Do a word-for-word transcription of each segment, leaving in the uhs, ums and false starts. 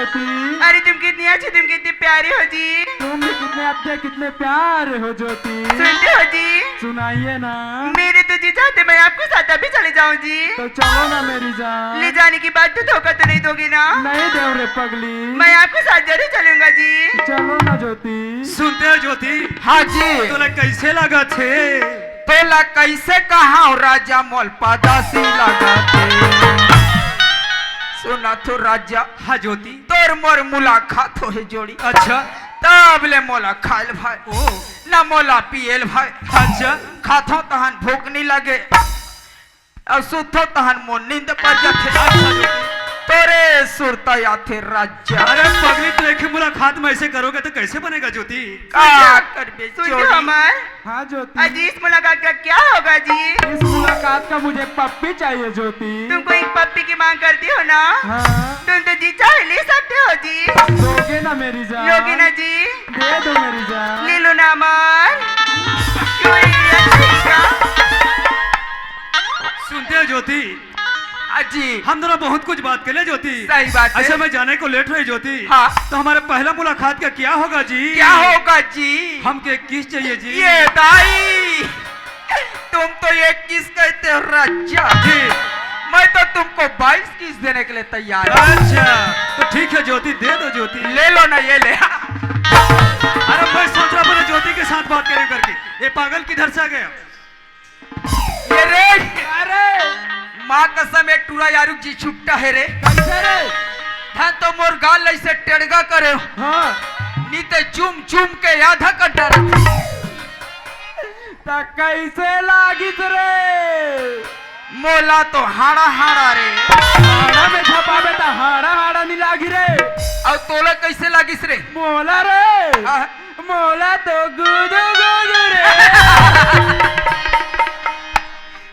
अरे, तुम कितनी अच्छी, तुम कितनी प्यारी हो जी। तुम भी कितने अच्छे, कितने प्यारे हो ज्योति। सुनते हो जी? सुनाइए ना। मेरे तो जी चाहते मैं आपके साथ अभी चले जाऊं जी। तो चलो ना मेरी जान। ले जाने के बाद तो धोखा तो नहीं दोगे ना? नहीं देव रे पगली। मैं आपके साथ जरूर चलूंगा जी। चलो ना ज्योति। सुनते हो ज्योति? हाँ जी। तोला कैसे लगा थे? तोला कैसे कहा राजा, मोल पदासी लगा थे। सुना तो राजा। हाँ ज्योति। तोर मोर मुलाकात होहे जोड़ी। अच्छा। तब ले मोला खायल भाई। ओ। ना मोला पियल भाई। अच्छा। खाथो तहन भूख नहीं लगे। अउ सुतो तहन मोर नींद पर जाथे। अच्छा ज्योति। तोरे सुरता आथे राजा। अरे पगली, तो एक ही मुलाकात में ऐसे करोगे तो कैसे बनेगा ज्योति? का करबे सुन जोड़ी? हमार। हाँ ज्योति। अजी, इस मुलाकात का क्या होगा जी? इस मुलाकात का मुझे पप्पी चाहिए ज्योति। तुम कोई पप्पी की मांग करती हो ना? हाँ। तुम तो जी चाहे ले सकते हो जी। दोगे ना मेरी जान? लोगे ना जी? दे दो मेरी जान। ले लो ना अमर। क्यों रे, ये अच्छा है क्या? सुनते हो ज्योति? अजी। हम दोनों बहुत कुछ बात कर ले ज्योति। सही बात है। अच्छा, मैं जाने को लेट रही ज्योति। हाँ। तो हमारे पहला मुलाकात का क्या होगा जी? क्या होगा जी? हमके किस चाहिए जी? ये दाई, तुम तो एक किस कहते हो राजा। जी। मैं तो तुमको बाईस किस देने के लिए तैयार हूँ। अच्छा, तो ठीक है ज्योति, दे दो ज्योति। ले लो ना, ये ले। अरे मैं सोच रहा हूँ ज्योति के साथ बात करें करके, ये पागल किधर से आ गया? ये रे, अरे माँ कसम, एक टूरा यारुक जी छुट्टा है रे। कैसे रे? धन तो मोर गाल ऐसे टेड़गा करे। हाँ। नी ते चुम चुम के आधा कर डाल। त कैसे लागिस रे? मोला तो हाड़ा हाड़ा रे। हाड़ा में झपाबे त हाड़ा हाड़ा नी लागी रे। अउ तोला कैसे लागिस रे? मोला रे। हाँ। मोला तो गुदु गुदु रे।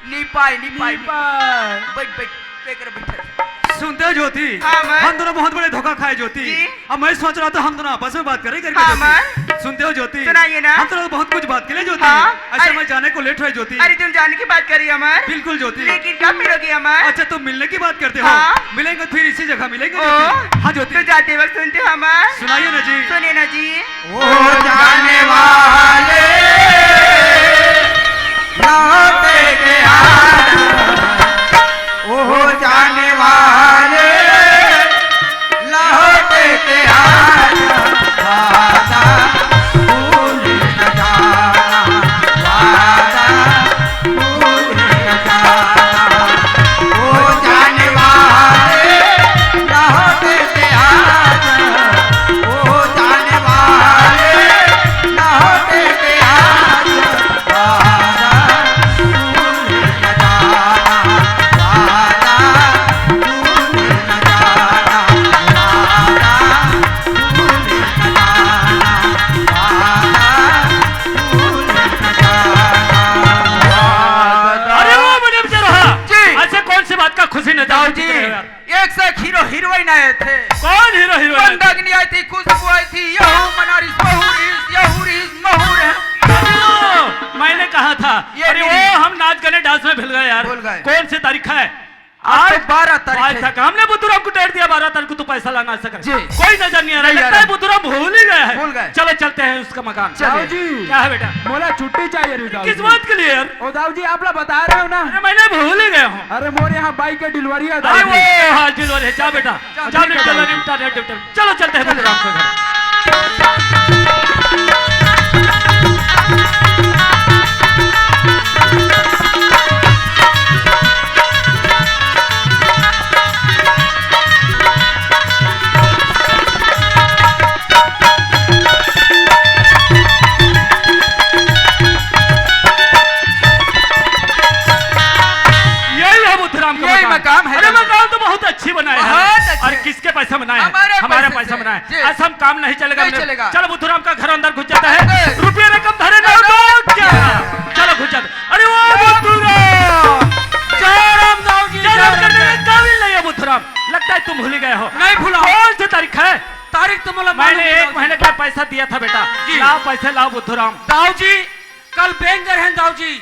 नी पाए, नी पाए, नी नी पाए। पाए। बैठ, बैठ, बेकर बैठ। सुनते हो ज्योति? हाँ, मैं। हम दोनों बहुत बड़े धोखा खाए ज्योति। जी। अब मैं सोच रहा था हम दोनों आपस में बात करें करके हाँ, ज्योति। मैं। सुनते हो ज्योति? सुनाइए ना। हम दोनों बहुत कुछ बात के लिए ज्योति। हाँ, अच्छा, अरे। मैं जाने को लेट रहे ज्योति। अरे, तुम जाने की बात कर रही हो अमर। बिल्कुल ज्योति। लेकिन कब मिलोगी अमर? अच्छा, तुम मिलने की बात करते हो? हाँ। मिलेंगे फिर इसी जगह मिलेंगे ओ, ज्योति। हाँ ज्योति। तो जाते वक्त सुनते हो अमर? सुनाइए ना जी। सुनिए ना जी। ओ जाने वाले लौट के आना, ओ जाने वाले लौट के आना, वादा भूल न जाना, वादा भूल न जाना। ओ जाने वाले लौट के आना, ओ जाने वाले लौट के आना। अरे वो मैडम जी रहा। जी। ऐसे कौन सी बात का खुशी न जाओ जी। एक से एक हीरो हीरोइन आए थे। कौन हीरो हीरोइन आए थे? मंदाकिनी आई थी, खुशबू आई थी, यहू मनारिस, बहू रिस, यहू रिस, महू रिस। अरे वो, मैंने कहा था। ये अरे वो नहीं। हम नाच गाने डांस में भूल गए यार। भूल गए। कौन सी तारीख है? आज आज तो बारह तारीख आज है। तक हमने बुद्धूराम को डेट दिया, बारह तारीख को तू पैसा लाना आ सके। जी। कोई नजर नहीं आ रहा, नहीं आ लगता है रहा। बुद्धूराम भूल ही गया है। भूल गए। चलो चलते हैं उसका मकान। चलिए। बाबू जी, क्या है बेटा? मोला छुट्टी चाहिए रे दाऊ किस जी। बात के लिए यार? ओ दाऊ जी, आप ला बता रहे हो ना? अरे मैंने भूल ही गया हूँ। अरे मोर यहाँ बाइक के डिलीवरी है दाऊ अरे जी। वो, हाँ, डिलीवरी है, जा बेटा। जा, जा, ठीक है निपटा लो, दाऊ जी। निपटा लो, निपटा लो। चलो चलते हैं चलो। बुद्धूराम के घर। यही है बुद्धूराम का यही मकान। मकान है अरे दादा। मकान तो बहुत अच्छी बनाए हैं। बहुत अच्छे। और किसके पैसे बनाए हैं? हमारे हमारे पैसे पैसे से। बनाए। जी। आज हम काम नहीं चलेगा नहीं हमने। चलेगा। चलो बुद्धूराम का घर अंदर घुस जाता है। अंदर। रुपये रकम धरे ना अंदर। दो क्या? चलो घुस जाते। अरे वो बुद्धूराम। जय राम दाऊ जी, जय जय राम राम करने जी। के काबिल नहीं है बुद्धूराम। लगता है तुम भूल ही गए हो। नहीं भूला। कौन सी तारीख है? तारीख तो मतलब मैंने मालूम नहीं एक दाऊ जी। महीने का पैसा दिया था बेटा। जी। लाओ पैसे लाओ बुद्धूराम। दाऊ जी, कल बैंक गए हैं दाऊ जी,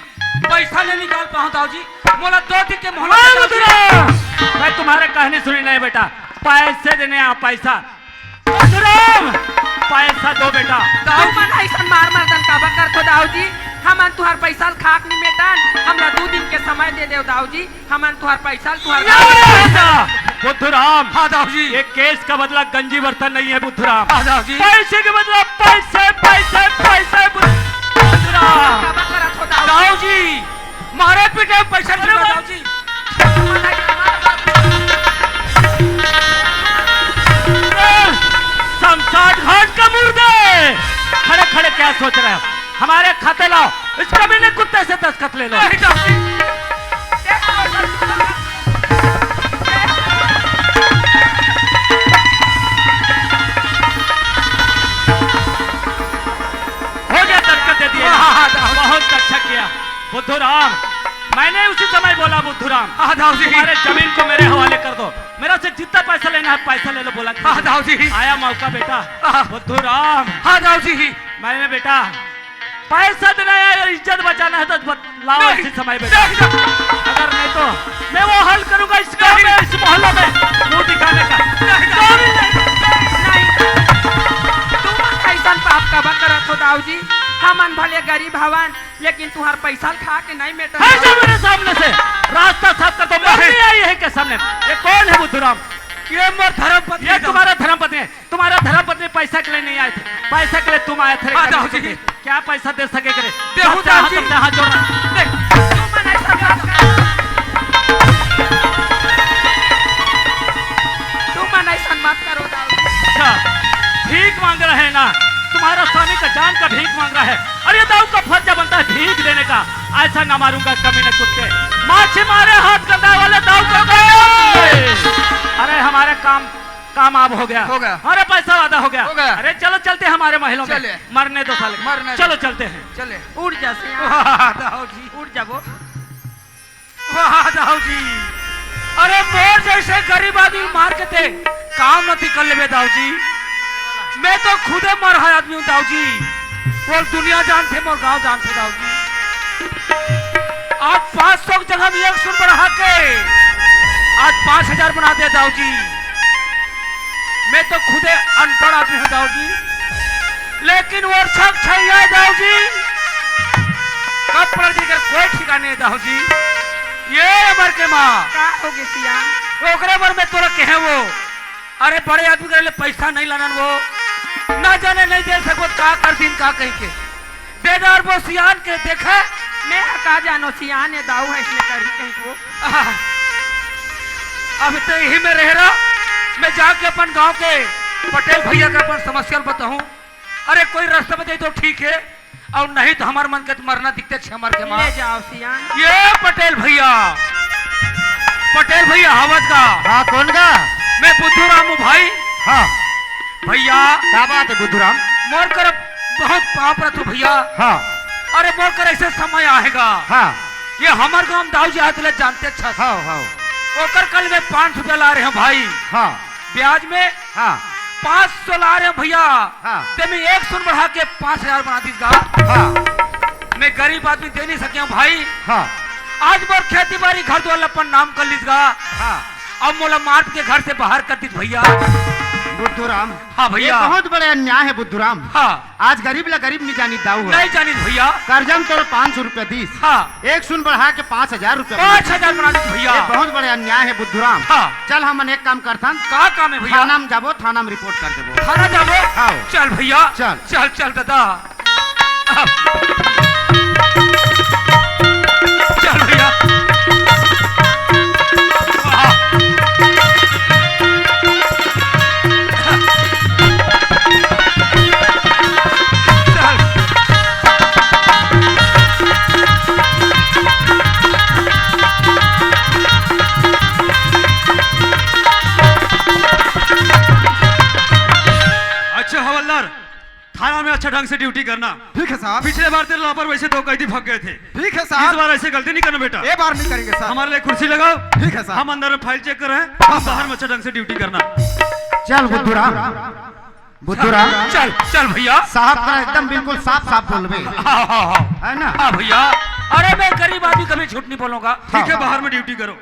पैसा नहीं निकाल पाऊँ दाऊ जी, मोला दो दिन के मोहलत वाह दे दाऊ जी। बुद्धूराम, मैं तुम्हारे कहने सुनी नहीं बेटा, पैसे देने आ पैसा, बुद्धराम, पैसा दो बेटा। दाऊ जी। तुमन अइसन मार मरदन काबर करथो दाऊ जी? हमन तुंहर पैसा ल खाके नइ मेटन, हमला दू दिन के समय दे देव दाऊ जी, हमन तुंहर पैसा ल तुंहर ये दाऊ जी। बुद्धराम। हाँ दाऊ जी। ये केस का बदला गंजी बर्तन नहीं है बुद्धराम। हाँ दाऊ जी। पैसे के बदला पैसे, पैसे, पैसे बुद्ध-, बुद्धराम। काबर करथो दाऊ जी? दाऊ जी, मारे पीटे में पैसा अरे निकला दाऊ जी। शमशान घाट का मुर्दे, खड़े खड़े क्या सोच रहे हो? हमारे खाते लाओ, इस कमीने कुत्ते से दस्तखत ले लो। नहीं, नहीं। हो गया, दस्तखत दे दिए। वाह, वाह। बहुत अच्छा किया बुद्धू राम। मैंने उसी समय बोला, बुद्धू राम, हाँ, दाऊ जी। तुम्हारे जमीन को मेरे हवाले कर दो, मेरा से जितना पैसा लेना है पैसा ले लो, बोला। हाँ, दाऊ जी। आया मौका बेटा। हाँ। बुद्धू राम। हाँ, दाऊ जी। मैंने बेटा पैसा देना है, अगर इज्जत बचाना है तो बत-, लाओ नहीं, इसी समय बेटा। नहीं, नहीं। अगर नहीं तो मैं वो हल करूंगा इस गांव में, इस मोहल्ला में मुंह दिखाने का। नहीं, नहीं। तुमन अइसन पाप काबर करत हो दाऊ जी? हमन भले गरीब हवन, लेकिन तुंहर पैसा ल खा के नहीं मेटन। हट जाओ मेरे सामने से, रास्ता साफ कर दो। नहीं। मरनी आई है के सामने। ये कौन है बुद्धू राम? ये मोर धर्म पत्नी ये दाऊ। तुम्हारा धर्म पत्नी है। तुम्हारा धर्म पत्नी पैसा के लिए नहीं आए थे, पैसा के लिए तुम आए थे। हाँ, दाऊ जी। क्या पैसा दे सके करे? देहू जब चाहा दाऊ जी। तब चाहा जोड़ना। देख, तुमन अइसन मत करो। तुमन अइसन मत करो, दाऊ जी। अच्छा, भीख मांग रहे हैं ना, तुम्हारा स्वामी का जान का भीख मांग रहा है। अरे, दाऊ का फर्ज बनता है भीख देने का। ऐसा ना मारूंगा कमीने कुत्ते। माछी मारे हाथ गंदा वाले दाऊ का। अरे, हमारा काम कामयाब हो गया। हो गया। अरे पैसा वादा हो गया। हो गया। अरे चलो चलते हैं हमारे महलों में। चले। मरने दो साले। मरने दो। चलो चलते हैं। चले। उठ जा सियान। वाह दाऊ जी। उठ जा वो। वाह दाऊ जी। अरे मोर जैसे गरीब आदमी मार के ते काम नती कर लेबे दाऊ जी। मैं तो खुदे मरहा आदमी हूँ दाऊ जी। मोर दुनिया जानथे, मोर गांव जानथे दाऊ जी। आज पाँच सौ की जगह में एक सुन बढ़ा के आज पाँच हजार बना दे दाऊ जी। मैं तो खुदे अनपढ़ आदमी हूँ दाऊ जी, लेकिन वो छक छैया है दाऊ जी, कब पलट जाएगा कोई ठिकाने है दाऊ जी। ये अमर के माँ। का हो गे सियान? ओकरे बर मैं तोला कहे वो, अरे बड़े आदमी करे ले पैसा नहीं लानन वो, ना जाने नहीं दे सको का कर दिन का कहीं के। बेदार वो सियान के देखे। मैं ह का जानो सियान ए दाऊ है इसने करी कहीं को। आह, अब तो यही में रह रहा, मैं जाके अपन गांव के पटेल भैया का अपन समस्या ल बताऊं। अरे कोई रास्ता बताई तो ठीक है, और नहीं तो हमार मन के तो मरना दिखते छे मर के मार। ले जाओ सियान। ये पटेल भैया, पटेल भैया हवत का? हाँ, कौन का? मैं बुद्धू राम हूँ भाई। हाँ। भैया। का बात है बुद्धू राम? मोर कर बहुत पाप रथो भैया। हाँ। अरे मोर कर ऐसे समय आएगा। हाँ। ये हमार गांव दाऊ जी हाथ ले जानते अच्छा से। हाँ, हाँ। ओकर कल मैं पाँच सौ रुपया ला रहे हैं भाई। हाँ। ब्याज में हाँ। पाँच सौ ला रहे हैं भैया। हाँ। ते मैं एक सौ बढ़ा के पाँच हजार बना दीस गा। हाँ। मैं गरीब आदमी दे नहीं सके हूँ भाई। हाँ। आज मोर खेती बाड़ी घर द्वार अपन नाम कर लीस गा। हाँ। अब मोला मार के घर से बाहर कर दीस भैया। बुद्धू राम। हाँ भैया। ये बहुत बड़े अन्याय है बुद्धू राम। हाँ। आज गरीब ला गरीब नहीं जानी दाऊ है। नहीं जानी भैया। कर्जा में तोला पाँच सौ रुपया दीस। हाँ। एक सुन बढ़ा के पाँच हजार रुपया बना पाँच हजार बना दीस भैया। ये बहुत बड़े अन्याय है बुद्धू राम। हाँ। चल हमन एक काम करथन। का काम है भैया? थाना में जाबो, थाना में रिपोर्ट कर देबो। थाना जाबो? हाँ। चल भैया। चल। चल, चल दादा। चल भैया। अच्छा हवलदार, थाना में अच्छा ढंग से ड्यूटी करना। ठीक है साहब। पिछले बार तेरे लापरवाही से दो कैदी भाग गए थे। ठीक है साहब। इस बार ऐसे गलती नहीं करना बेटा। ये बार नहीं करेंगे साहब। हमारे लिए कुर्सी लगाओ। ठीक है साहब। हम अंदर में फाइल चेक कर रहे हैं, हाँ, बाहर में अच्छा ढंग से ड्यूटी करना। चल बुद्धू राम, बुद्धू राम। चल, चल भैया। साहब का एकदम बिल्कुल साफ साफ बोलबे। हाँ, हाँ, हाँ। है ना? हाँ भैया। अरे मैं गरीब आदमी कभी झूठ नहीं बोलूंगा। ठीक है, हाँ। बाहर में ड्यूटी करो।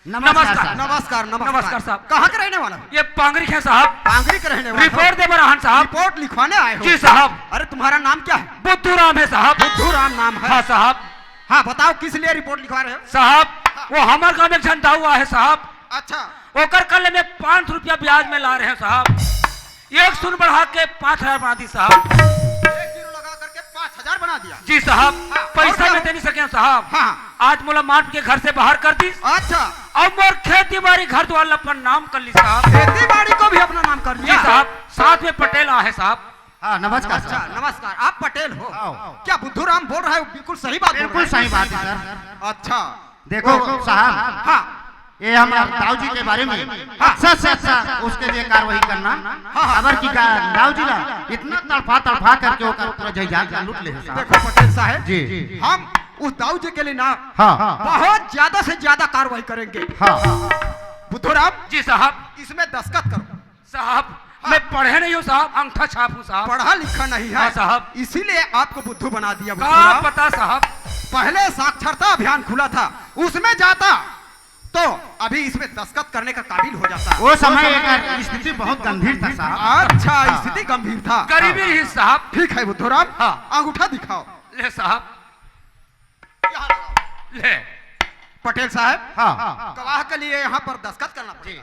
नमस्कार, नमस्कार, नमस्कार। नमस्कार साहब। कहाँ के रहने वाला हो? ये पांगरी के साहब। पांगरी के रहने वाला हो? रिपोर्ट दे बर आहन साहब। रिपोर्ट लिखवाने आए हो? जी साहब। अरे, तुम्हारा नाम क्या है? बुद्धू राम है साहब। बुद्धू राम नाम है? हाँ साहब। हाँ, बताओ, किस लिए रिपोर्ट लिखवा रहे हो? साहब, वो हमर गांव में एक झन दाऊ आहे साहब। अच्छा। ओकर कल में पाँच सौ रुपया ब्याज में ला रहे हैं साहब। एक सुन बढ़ा के पाँच हजार बना दी साहब। एक जीरो लगा करके पाँच हजार बना दिया। जी साहब, हाँ, पैसा और क्या में हो? दे नहीं सके साहब। हाँ। आज मोला मार के घर से बाहर कर दी। अच्छा। अब मोर खेती बाड़ी घर द्वार ला अपन नाम कर ली साहब। खेती बाड़ी को भी अपना नाम कर जी लिया। साहब, साथ में पटेल आहे साहब। हाँ, नमस्कार नमस्कार, साहब। नमस्कार। आप पटेल हो? हाँ। क्या बुद्धू राम बोल रहा है, बिल्कुल सही बात बोल रहा है? बिल्कुल सही बात है सर। अच्छा। देखो साहब, हाँ। ये हमारे दाऊ जी के बारे में हाँ। अच्छा से अच्छा उसके लिए कार्रवाई करना। हाँ, हाँ। अबर की का-, दाऊ जी ला इतना तड़फा तड़फा करके ओकर पूरा जायदाद ला लूट ले है साहब। देखो पटेल साहब, जी। हम उस दाऊ जी के लिए ना हाँ। बहुत ज्यादा से ज्यादा कार्रवाई करेंगे। हाँ। बुद्धू राम, जी साहब। इसमें दस्तखत करो। साहब, हाँ। मैं पढ़े नहीं हूँ साहब, अंगठा छाप हूँ साहब। पढ़ा लिखा नहीं है। हाँ साहब। इसीलिए आपको बुद्धू बना दिया बुद्धू का राम। पता साहब। पहले साक्षरता अभियान खुला था, उसमें जाता तो अभी इसमें दस्तखत करने का काबिल हो जाता। वो समय एक स्थिति बहुत गंभीर था साहब। अच्छा, हाँ। स्थिति गंभीर था। गरीबी ही साहब। ठीक है बुद्धू राम, हाँ। अंगूठा दिखाओ। ले साहब। यहाँ लगाओ। ले। पटेल साहब, हाँ। गवाह के लिए यहाँ पर दस्तखत करना पड़ेगा।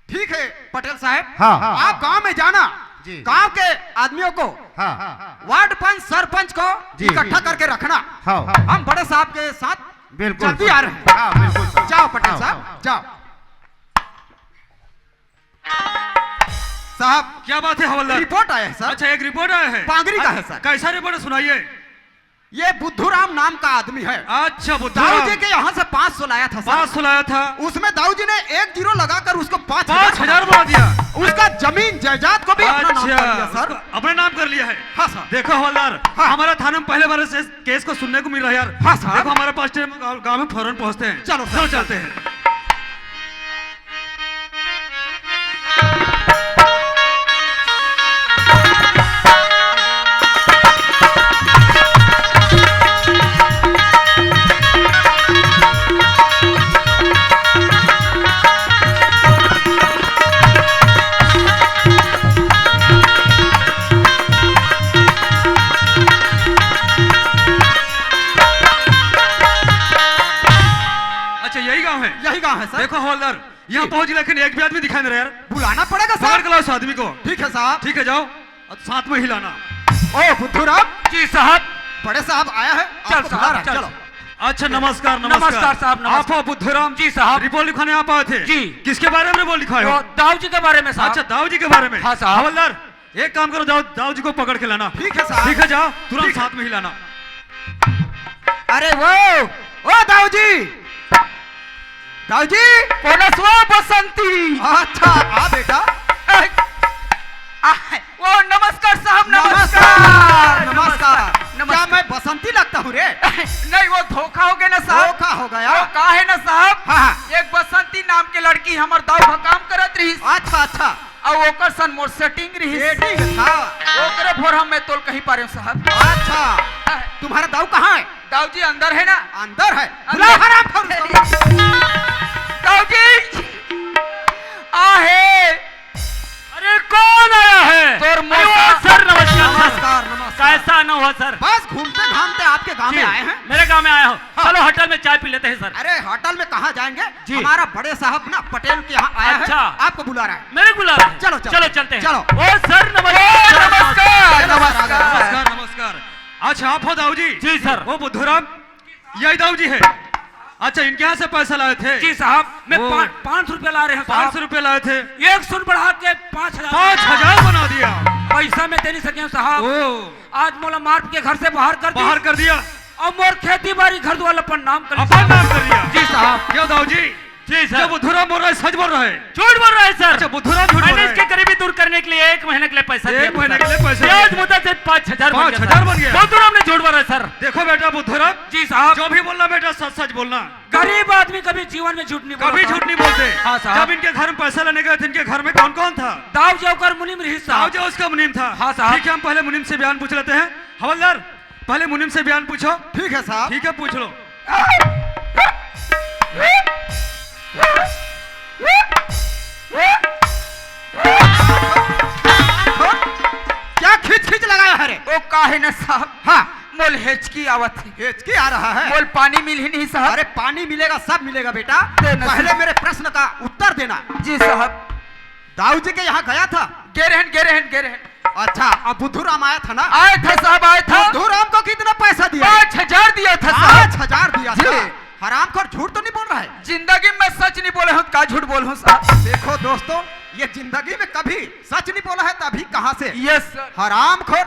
ठीक है पटेल साहब, हाँ। आप गांव में जाना, जी। गांव के आदमियों को, हाँ। वार्ड पंच, सरपंच को जी। इकट्ठा करके रखना। हाँ। हम बड़े साहब के साथ बिल्कुल जल्दी सर। आ रहे हैं। हाँ, बिल्कुल सर। जाओ पटेल हाँ, साहब, हाँ। जाओ। साहब, क्या बात है हवलदार? रिपोर्ट आया है सर। अच्छा, एक रिपोर्ट आया है। पांगरी का है सर। कैसा रिपोर्ट है, सुनाइए। ये बुद्धू राम नाम का आदमी है। अच्छा, बुद्धू दाऊ राम। जी के यहाँ से पाँच सौ लाया था सर। पाँच सौ लाया था। उसमें दाऊ जी ने एक जीरो लगाकर उसको पाँच हजार पाँच हजार बना दिया। उसका जमीन जायदाद को भी अपना नाम कर लिया अच्छा, सर। उसको अपने नाम कर लिया है। हाँ सर। देखो हवलदार, हाँ। हमारा थाना में पहले बार से केस को सुनने को मिल रहा है यार। हाँ सर। देखो हमारे पास टाइम गाँव, गाँव में फौरन पहुँचते हैं। चलो सर। चलो चलते हैं। अच्छा, यही गांव है? यही गांव है सर। देखो हवलदार, यहाँ जी। पहुंच गए, लेकिन एक भी आदमी दिखाई नहीं रहा यार। बुलाना पड़ेगा साहब। पकड़ के लाओ उस आदमी को। ठीक है साहब। ठीक है, जाओ और साथ में ही लाना। ओ बुद्धू राम। जी साहब। बड़े साहब आया है, चल आपको बुला साहब, रहा है, चल। चलो। अच्छा, नमस्कार, नमस्कार। नमस्कार साहब, नमस्कार। आप हो बुद्धू राम? जी साहब। रिपोर्ट लिखाने आप आए थे? जी। किसके बारे में रिपोर्ट लिखाए हो? वो दाऊ जी के बारे में साहब। अच्छा, दाऊ जी के बारे में। हाँ साहब। हवलदार, एक काम करो, जाओ, दाऊ जी को पकड़ के लाना। ठीक है साहब। ठीक है, जाओ, तुरंत ठीक है। साथ में ही लाना। अरे वो, ओ दाऊ जी, दाऊ जी। कोन हस वो बसंती? अच्छा, आ बेटा। ए, आ, वो नमस्कार साहब, नमस्कार, नमस्कार, नमस्कार। नमस्कार। क्या मैं बसंती लगता हूँ रे? नहीं, वो धोखा हो गया ना साहब। धोखा हो गया? वो का है ना साहब? हाँ, हाँ। एक बसंती नाम के लड़की हमर दाऊ भा काम करत रहिस। अच्छा, अच्छा। अउ ओकर सन मोर सेटिंग रिहिस। सेटिंग था। ओकरे भोर हम मैं तोल कहीं पारे हूँ साहब। अच्छा, तुम्हारा दाऊ कहाँ है? दाऊ जी अंदर है ना। अंदर है? अंदर। बुलाओ हराम खोर उसको। दाऊ जी, आहे। अरे कौन आया है? तोर अरे वो मौसा। सर, नमस्कार सर। नमस्कार, नमस्कार। कैसा आना हुआ सर? बस घूमते घामते आपके गाँव जी, में आए हैं। मेरे गाँव में आया हो। हाँ। चलो होटल में चाय पी लेते हैं सर। अरे होटल में कहाँ जाएंगे? जी। हमारा बड़े साहब ना पटेल के यहाँ आया है, अच्छा। आपको बुला रहा है। मेरे को बुला रहा है? चलो, चलो। चलो, चलते हैं। चलो। ओ सर, नमस्कार। ए, नमस्कार, नमस्कार। नमस्कार, नमस्कार। अच्छा, आप हो दाऊ जी? जी सर। वो बुद्धू राम, यही दाऊ जी है। अच्छा, इनके यहाँ से पैसा लाए थे? जी साहब, मैं ओ। पाँच, पाँच सौ रुपया ला रहे हैं साहब। पाँच सौ रुपया लाए थे। एक सुन बढ़ा के पाँच हजार। पाँच हजार बना दिया। पैसा मैं दे नहीं सके हूँ साहब। ओ। आज मोला मार के घर से बाहर कर दी। बाहर कर दिया। अउ मोर खेती बाड़ी घर दुआर अपन नाम कर अपन नाम कर लिया। जी साहब। क्यों दाऊ जी? जी सर। जो बुद्धू राम बोल रहा है, सच बोल रहा है? झूठ बोल रहा है सर। अच्छा, बुद्धू राम झूठ बोल रहा है। मैंने इसकी गरीबी दूर करने के लिए एक महीने के लिए पैसा दिया था सर। एक महीने के लिए पैसा दिया। ब्याज मुद्दत से पाँच हजार बना दिया सर। पाँच हजार बन गया। बुद्धू राम ने झूठ बोला है सर। देखो बेटा बुद्धू राम, जी साहब। जो भी बोलना बेटा, सच सच बोलना। गरीब आदमी कभी जीवन में झूठ नहीं बोलता। कभी झूठ नहीं बोलते। हाँ साहब। जब इनके घर में पैसा लेने गए थे, इनके घर में कौन कौन था? दाऊ जी ओकर मुनीम रहिस साहब। दाऊ जी उसका मुनीम था। हाँ साहब। ठीक है, हम पहले मुनीम से बयान पूछ लेते हैं। हवलदार, पहले मुनीम से बयान पूछो। ठीक है साहब। ठीक है, पूछ लो। क्या खींच खींच लगाया है रे? ओ काहे न साहब? हाँ। मोल हेचकी आवत हे। हेचकी आ रहा है? मोल पानी मिलही नहीं साहब? अरे पानी मिलेगा, सब मिलेगा बेटा। दे ना पहले साहब। मेरे प्रश्न का उत्तर देना। जी साहब। दाऊ जी के यहाँ गया था? गे रहन, गे रहन, गे रहन। अच्छा, अब बुद्धू राम आया था ना? आया था साहब, आया था। बुद्धू राम को कितना पैसा दिया? पाँच हजार दिया था साहब। पाँच हजार दिया जी। था? हरामखोर, झूठ तो नहीं बोल रहा है? जिंदगी में सच नहीं बोले हूँ, का झूठ बोलूँ साहब? देखो दोस्तों, ये जिंदगी में कभी सच नहीं बोला है, तभी कहाँ से? Yes sir. हरामखोर।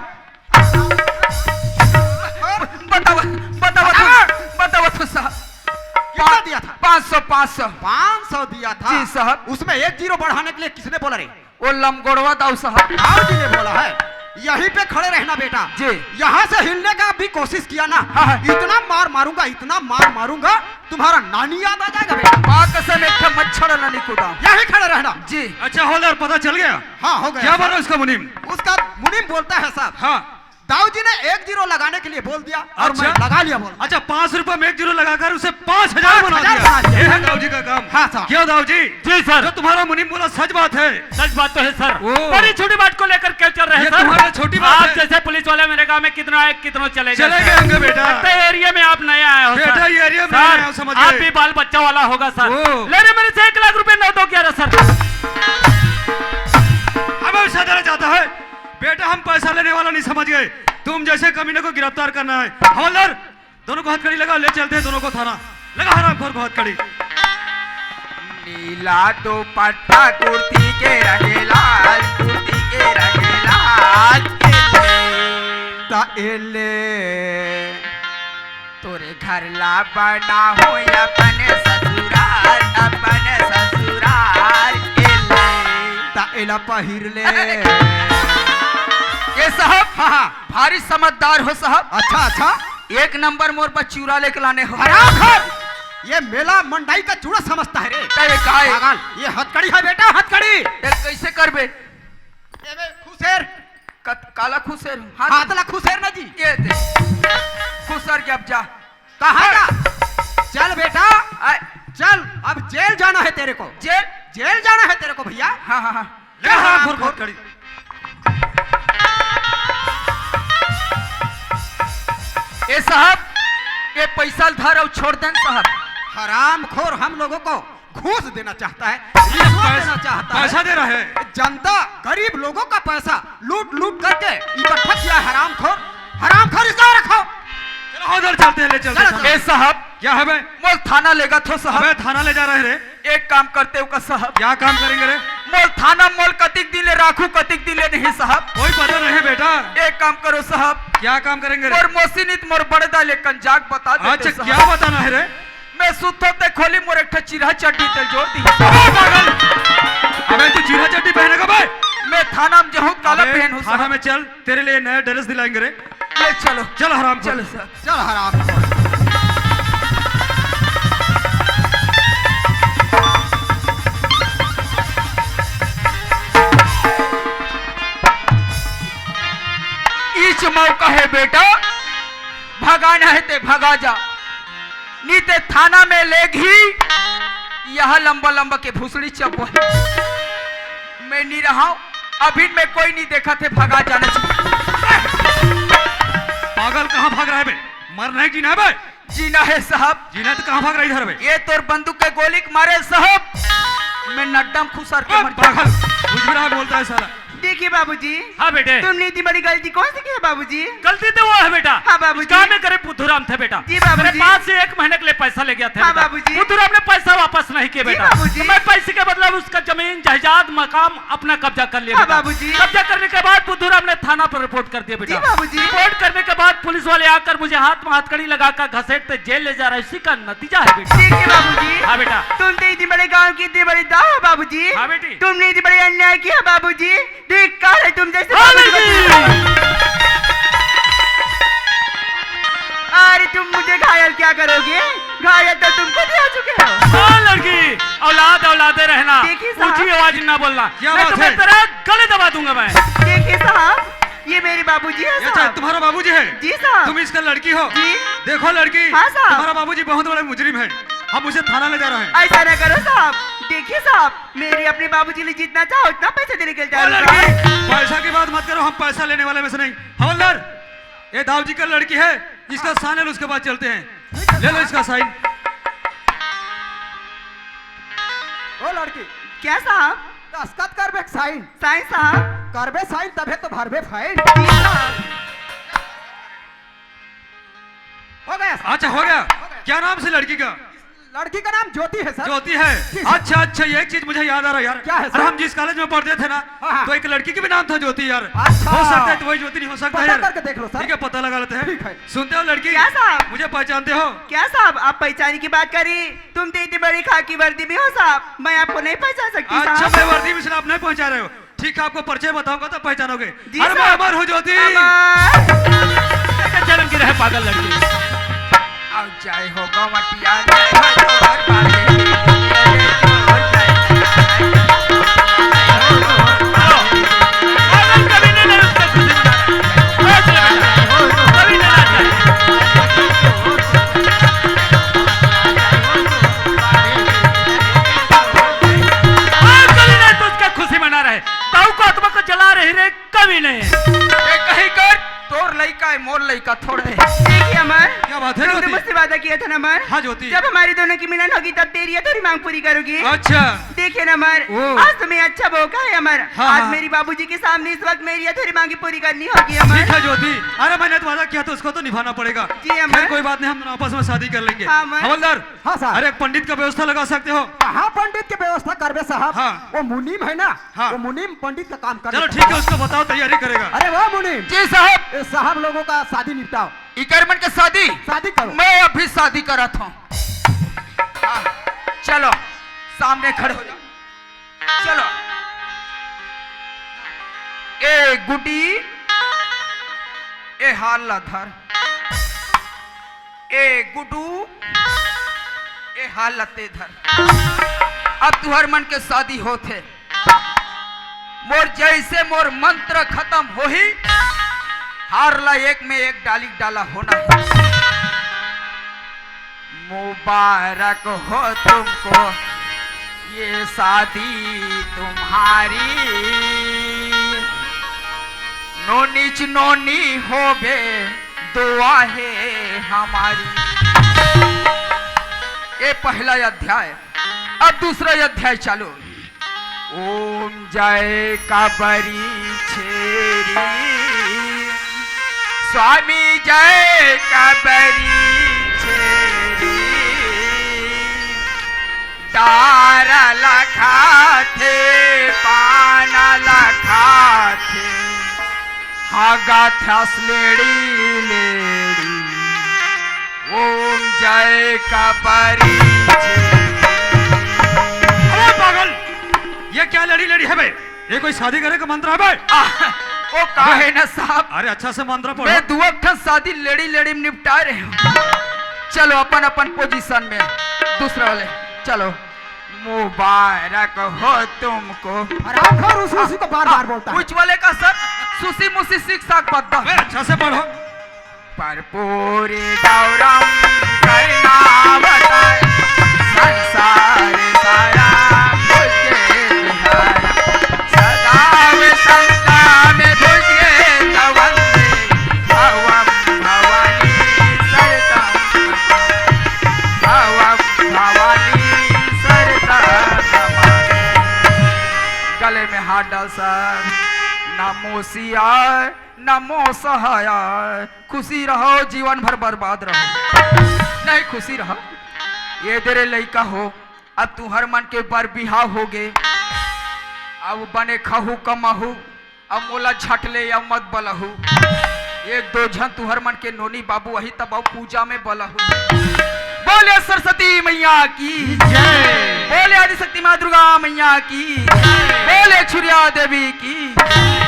बतावा, बतावा तो, बतावा। बतावा तो साहब। कितना दिया था? पाँच सौ, पाँच सौ। पाँच सौ दिया था? जी साहब। उसमें एक जीरो बढ़ाने के लिए किसने बोला रे? वो लमगोड़वा दाऊ साहब। दाऊ जी ने बोला है, यहीं पे खड़े रहना बेटा। जी। यहाँ से हिलने का भी कोशिश किया ना, हाँ, हाँ। इतना मार मारूंगा, इतना मार मारूंगा, तुम्हारा नानी याद आ जाएगा बेटा। माँ कसम, एक ठे मच्छर ना निकुदा। यहीं खड़े रहना। जी। अच्छा हवलदार, पता चल गया? हाँ, हो गया क्या साहब। बोला उसका मुनीम? उसका मुनीम बोलता है साहब। हाँ। दाऊ जी ने एक जीरो लगाने के लिए बोल दिया और अच्छा। मैं लगा लिया बोल। अच्छा, पाँच रुपए में एक जीरो लगाकर उसे पाँच हजार बना पाँच हजार दिया। बना दिया। ये है दाऊ जी का काम। हाँ साहब। क्यों दाऊ जी? जी सर। जो तुम्हारा मुनीम बोला सच बात है। सच बात तो है सर। ओ। बड़ी छोटी बात को लेकर क्या चल रहे हैं ये सर? तुम्हारे छोटी बात आप है। जैसे पुलिस वाले मेरे गांव में कितना आए, कितनों चले गए चले सर। गए होंगे बेटा। लगता है एरिया में आप नए आए हो बेटा, सर। ये एरिया में सर, नए आए हो, समझ आप गए। भी बाल बच्चा वाला होगा सर। ओ। ले रे मेरे से एक लाख रुपए नोट हो गया रे सर। अब ऐसा देना चाहता है बेटा, हम पैसा लेने वाला नहीं समझ गए, तुम जैसे कमीने को गिरफ्तार करना है। हवलदार, दोनों को हथकड़ी लगा, ले चलते हैं दोनों को थाना। लगा हरामखोर को हथकड़ी। नीला दुपट्टा कुर्ती के रंगे लाल, कुर्ती के रंगे लाल। ता एले। तोरे घर ला बना हो अपन ससुराल, अपन ससुराल एले। ता एला पहिर ले। ये साहब, हाँ, हाँ। भारी समझदार हो साहब। अच्छा, अच्छा। एक नंबर मोर पर चूड़ा लेके लाने हो। हरामखोर! ये मेला मंडई का चूड़ा समझता है रे। तय काय? पागल, ये हथकड़ी है बेटा, हथकड़ी। ये कैसे करबे? एबे खुसेर। कत-, काला खुसेर? हाथ हाथ ला खुसेर ना जी। ये दे। खुसर के अब जा। कहाँ जा? चल बेटा, आय। चल, अब जेल जाना है तेरे को। जेल? जेल जाना है तेरे को भैया। हाँ, हाँ, हाँ। ले हरामखोर हरामखोर। हथकड़ी। ए साहब, ये पैसा धर और छोड़ देन साहब। हरामखोर हम लोगों को घूस देना चाहता है, रिश्वत पैस-, देना चाहता है। पैसा दे रहा है। जनता, गरीब लोगों का पैसा लूट लूट करके इकट्ठा किया है हरामखोर। हरामखोर, इसको रखो। चलो उधर चलते हैं, ले चलते हैं चलो, थाना। ए साहब, क्या है बे? मोल थाना लेगा थो साहब। अबे थाना ले जा रहे रे। एक काम करते हो का साहब? क्या काम करेंगे रे? मोल थाना मोल कतिक दिन ले राखू, कतिक दिन ले नहीं साहब। कोई पता नहीं बेटा। एक काम करो साहब। क्या काम करेंगे रे? मोर मोसी नित मोर बड़दा ले कंजाक बता देते अच्छा, साहब। क्या बताना है रे? मैं सुतो ते खोली मोर एक ठो चिरहा चड्डी ते जोड़ दी। अबे पागल! अबे तू चिरहा चड्डी पहनेगा बे? मैं थाना में जहूँ काला अबे पहन हूँ थाना साहब। में चल, तेरे लिए नया ड्रेस दिलाएंगे रे। ले चलो। चल हरामखोर। चलो सर। चल हरामखोर। इच मौका है बेटा, भगाना है ते भगा जा, नी ते थाना में लेगही। यहाँ लंबा लंबा के भुसड़ी चप्पो है। मैं नहीं रहा हूँ, अभी मैं कोई नहीं देखा थे, भगा जाना चाहिए। पागल, कहाँ भाग रहा है बे? मरना है, जीना है बे? जीना है साहब। जीना है तो कहाँ भाग रहा है इधर बे? ये तोर बंदूक के गोली के मारे साहब, मैं नड्डम खुसर के ए, मर जाऊँ। पागल, कुछ भी रहा बोलता है साला। देखिए बाबूजी, हाँ बेटे। तुमने इतनी बड़ी गलती कौन सी की है बाबूजी? गलती तो वो है बेटा। हाँ बाबूजी। काम में करे बुद्धूराम थे बेटा। जी बाबूजी। मेरे पास से एक महीने के लिए पैसा ले गया था हाँ बेटा। बाबूजी। बुद्धूराम ने पैसा वापस नहीं किया जी बेटा। बाबूजी। तो मैं पैसे के बदले उसका जमीन जायदाद मकान अपना कब्जा कर लिया हाँ बेटा। बाबूजी। कब्जा करने के बाद बुद्धूराम ने थाना पर रिपोर्ट कर दिया बेटा। जी बाबूजी। रिपोर्ट करने के बाद पुलिस वाले आकर मुझे हाथ में हथकड़ी लगाकर घसीटते जेल ले जा रहे, इसी का नतीजा है बेटा। देखिए बाबूजी। हाँ बेटा। तुम तो इतनी बड़े गांव की इतनी बड़ी दाव हो बाबूजी। हाँ बेटी। तुमने इतनी बड़ी अन्याय किया बाबूजी। धिक्कार है तुम जैसे हाँ बाबूजी लड़की। को। अरे तुम मुझे घायल क्या करोगे? घायल तो तुम खुद ही हो चुके हो। हाँ लड़की, औलाद औलादे रहना, देखिए साहब। ऊंची आवाज में ना बोलना, क्या नहीं बात तो मैं है? तेरा गले दबा दूंगा मैं। देखिए साहब, ये मेरे बाबूजी हैं ये अच्छा, साहब। तुम्हारा बाबूजी है? जी साहब। तुम इसका लड़की हो? जी। देखो लड़की, हाँ साहब। तुम्हारा बाबूजी बहुत बड़े मुजरिम है। हम उसे थाना ले जा रहे हैं। ऐसा ना करो साहब, देखिए साहब, मेरे अपने बाबूजी के लिए जितना चाहो उतना पैसा देने के लिए ओ तैयार हूँ लड़की, साहब। पैसा की बात मत करो, हम पैसा लेने वाले में से नहीं। हवलदार, ये दाऊ जी का लड़की है, इसका साइन है, उसके बाद चलते हैं। ले लो इसका साइन। ओ लड़की, क्या साहब? दस्तखत करबे साइन। साइन साहब। करबे साइन तभे तो भरबे फाइन। जी साहब। हो गया साहब। अच्छा, हो गया। हो गया। क्या नाम से लड़की का? लड़की का नाम ज्योति है सर। ज्योति है। जी सर। अच्छा, अच्छा, ये एक चीज मुझे याद आ रहा है यार। क्या है सर? अरे, हम जिस कॉलेज में पढ़ते थे ना, हाँ, हाँ। तो एक लड़की का भी नाम था ज्योति यार। अच्छा। हो सकता है तो वही ज्योति नहीं हो सकता पता यार। करके देख लो सर। ठीक है, पता लगा लेते हैं। ठीक है। सुनते हो लड़की? क्या साहब? मुझे पहचानते हो? क्या साहब, आप पहचान की बात करें? तुम तो इतनी बड़ी खाकी वर्दी में हो साहब, मैं आपको नहीं पहचान सकती अच्छा, साहब। मैं वर्दी में से आप नहीं पहचान रहे हो। ठीक है, आपको परिचय बताऊंगा तब पहचानोगे। जी अरे, मैं साहब। अमर हूँ ज्योति। अमर। जन्म की रहे पागल लड़की। अब जय हो गौमटिया, जय हो जोर बाजे। ताऊ का आत्मा को जला रही रे कवि ने। ए, कहीं कर, तोर लइका है, मोर लइका थोड़े। देखिए अमर, क्या बात है तुमने ज्योति? मुझसे वादा किया था ना अमर, हाँ ज्योति। जब हमारी दोनों की मिलन होगी तब तेरी अधूरी मांग पूरी करूंगी। अच्छा। देखिए ना अमर, ओ। आज तुम्हें अच्छा मौका है अमर। हाँ, आज हाँ। मेरी बाबूजी के सामने इस वक्त मेरी अधूरी मांग पूरी करनी होगी अमर। ठीक है ज्योति, अरे मैंने तो वादा किया था, उसको तो निभाना पड़ेगा। जी अमर। खैर, कोई बात नहीं, हम दोनों आपस में शादी कर लेंगे। हाँ अमर। हवलदार, हाँ साहब। अरे, एक पंडित का व्यवस्था लगा सकते हो? कहाँ पंडित की व्यवस्था करबे साहब? हाँ। वो मुनीम है ना, हाँ। वो मुनीम पंडित का काम कर चलो लेता ठीक है, है। उसको बताओ, तैयारी करेगा। अरे वाह मुनीम। जी साहब। ए, साहब लोगों का शादी निपटाओ। इकर मन के शादी? शादी करो। मैं अभी शादी करत हूँ। हाँ, चलो, सामने खड़े हो जाओ। चलो। ए गुड्डी, ए हार ला धर। ए गुड्डू, ए हार ला ते धर। अब तुहर मन के शादी होत हे। मोर जैसे मोर मंत्र खत्म होही, हार ला एक में एक डाली डाला होना हे। मुबारक हो तुमको ये शादी तुम्हारी, नोनीच नोनी होबे दुआ हे हमारी। ये पहला अध्याय। अब दूसरा अध्याय चालू। ओम जय कबरी छेरी, स्वामी जय कबरी छेरी। डार लखाथे, पान लखाथे, हागा थस लेड़ी लेड़ी। ओम जय कबरी छेरी। अरे पागल, ये क्या लेड़ी लेड़ी है बे? ये कोई शादी करे का मंत्र है बे? आ, ओ का अबे, है ना साहब? अरे अच्छा से मंत्र पढ़ो। मैं दुआ ठन शादी लेड़ी लेड़ी में निपटा रहे हूँ। चलो अपन अपन पोजीशन में, दूसरा वाले, चलो। मुबारक हो तुमको। आराम करो, उसी, उसी को बार बार बोलता है। कुछ वाले का सर सुसी मुसी सीख साख बद्दा। अबे अच्छा से पढ़ो। पर पूरी गौरम करना बताए, संसार सारा मुझे बिहार, सदा वे शंका में भुज गए तवंदे, भवम भवानी सरता, भवम भवानी सरता। गले में हाथ डाल सर, नमो सिया, नमो सहाया। खुशी रहो, जीवन भर बर्बाद रहो। नहीं खुशी रहो। ये दे रे लइका हो, अब तुहर मन के बर बिहाव हो गे। अब बने खाहू कमाहू, अब मोला झट ले या मत बलहू। एक दो झन तुहर मन के नोनी बाबू अही तब अउ पूजा में बलहू। बोले सरस्वती मैया की जय। बोले आदिशक्ति माँ दुर्गा मैया की जय। बोले छुरिया देवी की जय।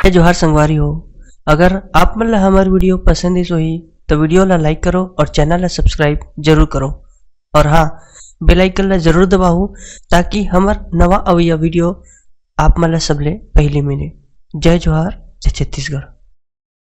जय जोहार संगवारी हो, अगर आप मन ला हमर video पसंद आइस होही, तो video ला like करो और channel ला subscribe जरूर करो। और हाँ, bell icon ला जरूर दबाहू, ताकि हमर नवा अवइया video आप मन ला सबले पहली मिले। जय जोहार, जय छत्तीसगढ़।